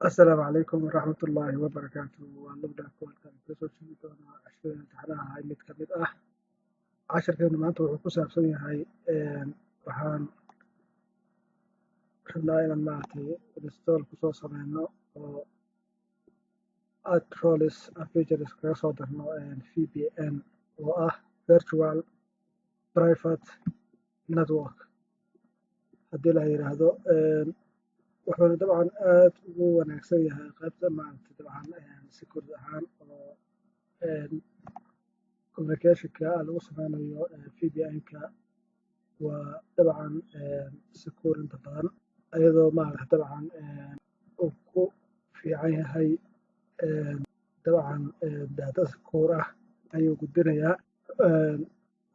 Asalaamu calaykum waraxmatullaahi wabarakaatu. Waa Lubdhaaf, halkan kasoo sheegi doonaa casharada imtixaanaha ahay mid ka mid ah. Casharkeenu maanta wuxuu ku saabsan yahay, waxaan rabnaa inaan maaragtay install kusoo sameyno oo add roles and features kaga soo darno VPN oo ah virtual private network haddii la yiraahdo. Wuxuuna dabcan aad ugu wanaagsan yahay qaybta maaragtay dabcan security ahaan oo communicationka lagu sameynayo VPN-ka waa dabcan secure inta badan, iyadoo maaragtay dabcan uu ku fiican yahay dabcan data secure ah ayuu gudbinayaa.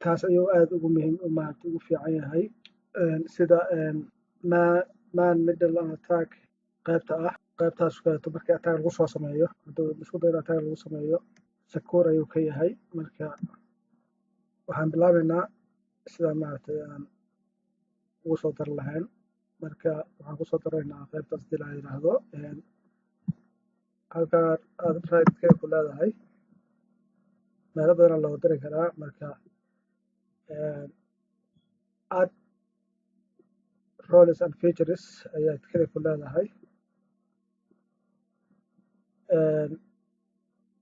Taas ayuu aad ugu muhiim maaragtay ugu fiican yahay, sida man middle attack qaybta ah, qaybtaas kaleeto markii attack lagu soo sameeyo, hadduu isku dayo in attack lagu sameeyo, secure ayuu ka yahay. Marka waxaan bilaabeynaa sida maaragtay aan ugu soo dari lahayn. Marka waxaan kusoo daraynaa qaybtaas hadii la yiraahdo. Halkaan aad right click ku leedahay, meelo badan looga dari karaa. Marka add roles and features ayaad click ku leedahay,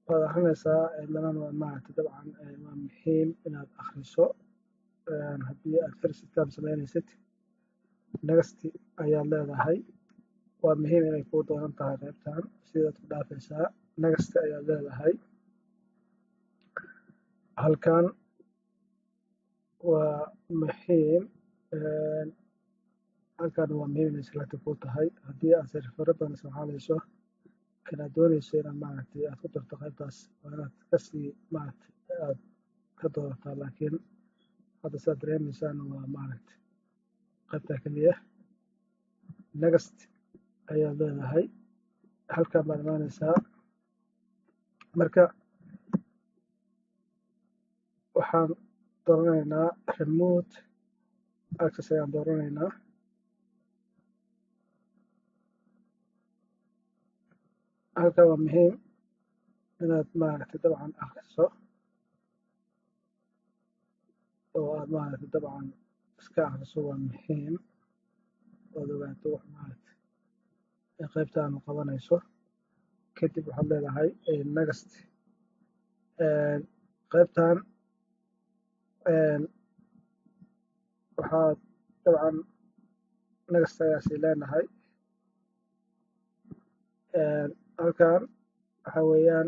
waad akrinaysaa. Meelahan waa maaragtay dabcan waa muhiim inaad akhriso haddii aad first time sameynaysid. Next ayaad leedahay. Waa muhiim inay kuu dooran tahay qaybtan, sidaad ku dhaafaysaa. Next ayaad leedahay. Halkan waa muhiim, halkan waa muhiim inay select kuu tahay haddii aad servero badan isticmaalayso kanaad doonayso inaad maaragtay aad ku darto qaybtaas, waa inaad kasii maaragtay aad ka doorataa. Laakiin hadda sidaad dareemaysaan waa maaragtay qaybtaa keliya. Next ayaad leedahay. Halkan baad imaanaysaa. Marka waxaan dooranaynaa remote access ayaan dooranaynaa. Halkan waa muhiim inaad maaragtay dabcan akhriso oo aad maaragtay dabcan iska akhriso. Waa muhiim ood ogaato wax maaragtay qaybtaanu qabanayso. Kadib waxaad leedahay next. Qaybtan waxaad dabcan next ayaa sii leenahay. Halkan waxa weeyaan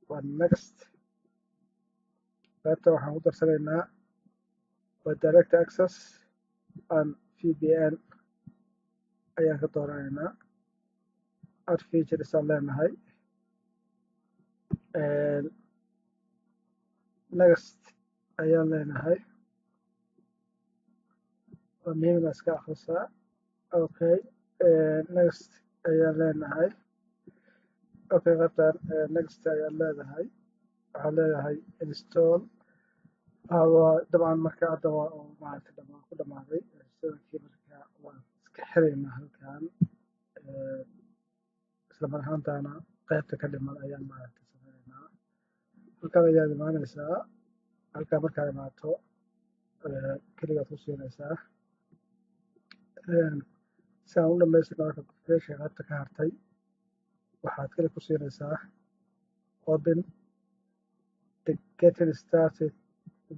waa next. Qaybtan waxaan ku darsanaynaa waa direct access and VPN ayaan ka dooranaynaa. Add features aan leenahay. Next ayaan leenahay. Waa muhiim inaad iska akhrisaa. Okay, next ayaan leenahay. Okay, qaybtan next ayaad leedahay. Waxaad leedahay install. Waa dabcan marka hadda waa oo maaragtay dhamaa ku dhamaaday sawirkii. Marka waan iska xiraynaa halkan, isla mar ahaantaana qaybta ka dhiman ayaan maaragtay sameynaynaa. Halkan ayaad imaanaysaa. Halkan markaad imaato, keligaad ku siinaysaa si aan u dhamaystirno. Marka configuration qaybta ka hartay waxaad keli ku siinaysaa open the getting started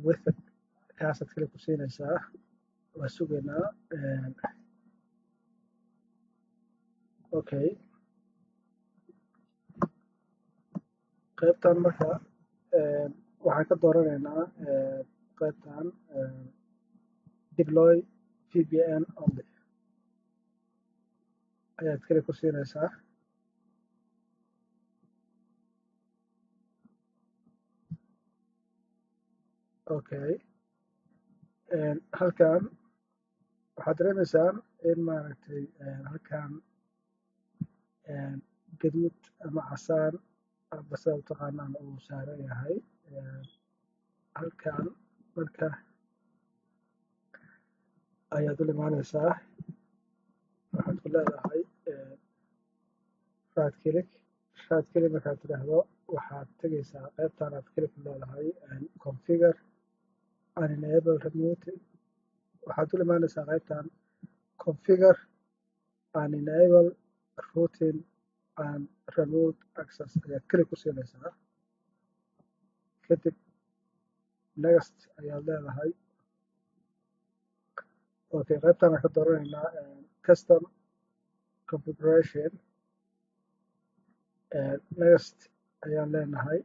with it, kaasaad keli ku siinaysaa. Waa sugaynaa. Okay, qaybtan marka waxaan ka dooranaynaa qaybtan deploy VPN only ayaad keli ku siinaysaa. Okay, halkan waxaad dareemaysaan in maaragtay halkan gaduud ama casaan aba sidaad u taqaanaan uu saaran yahay halkan. Marka ayaad u imaanaysaa, waxaad ku leedahay Right click, right click markaad tidhaahdo, waxaad tegaysaa qaybtan aad click leedahay configure and enable remote. Waxaad u imaanaysaa qaybtan configure and enable routing and remote access ayaad click ku siinaysaa. Kadib next ayaad leedahay. Okay, qaybtan aan ka dooranaynaa custom configuration. Next ayaan leenahay.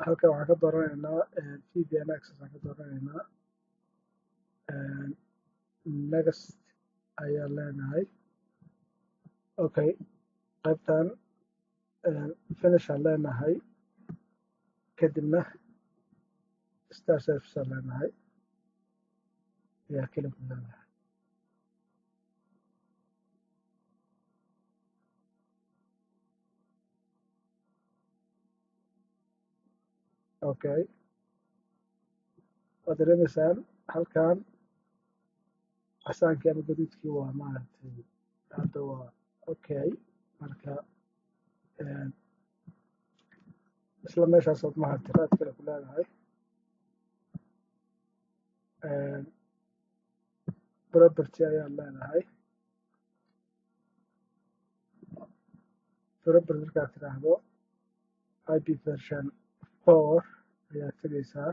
Halkan waxaan ka dooranaynaa VPN access aan ka dooranaynaa. Next ayaan leenahay. Okay, qaybtan finish aan leenahay, kadibna start service aan leenahay ayaa click ku leedahay. Okay, waad dareemaysaan halkan casaankii ama gaduudkii waa maaragtay hadda waa okay. Marka isla meeshaasood maaragtay right click ku leedahay, property ayaad leedahay. Property markaad tidhaahdo, IP version 4 ayaad tegaysaa.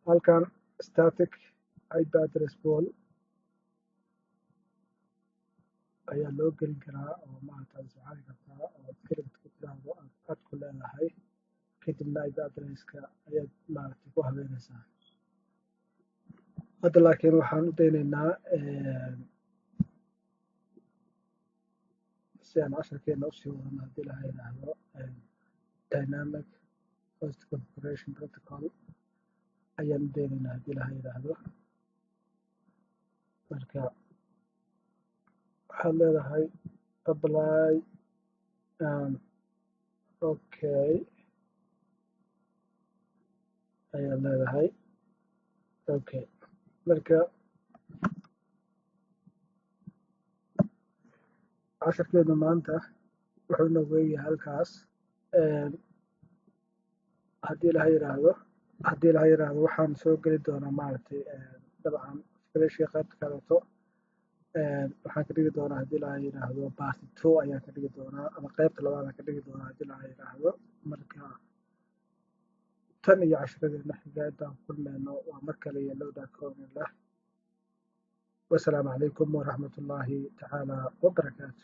Halkan static IP address pool ayaa loo gelin karaa oo maaragta aad isticmaali kartaa oo click ku tidhaahdo aad add ku leedahay, kadibna IP addresska ayaad maaragtay ku habeynaysaa. Hadda laakiin waxaan u daynaynaa si aan casharkeena usii wadano, haddii la yidhaahdo, dynamic host configuration protocol ayaan u daynaynaa, haddii la yidhaahdo. Marka waxaad leedahay apply, okay ayaad leedahay. Okay, marka casharkeenu maanta wuxuu inoogu eegyahay halkaas. Haddii ilaha yidhaahdo, waxaan soo geli doonaa maaragtay dabcan fikrashii qaybta kaleeto waxaan ka dhigi doonaa, haddii ilaha yidhaahdo, part 2 ayaan ka dhigi doonaa ama qaybta labaad aan ka dhigi doonaa, haddii ilaha yidhaahdo. Marka tan iyo cashiradeena xiga intaan kulmeyno, waa mar kale iyo lowda koonillah. Wasalaamu calaykum waraxmatullaahi tacaala wabarakaatu.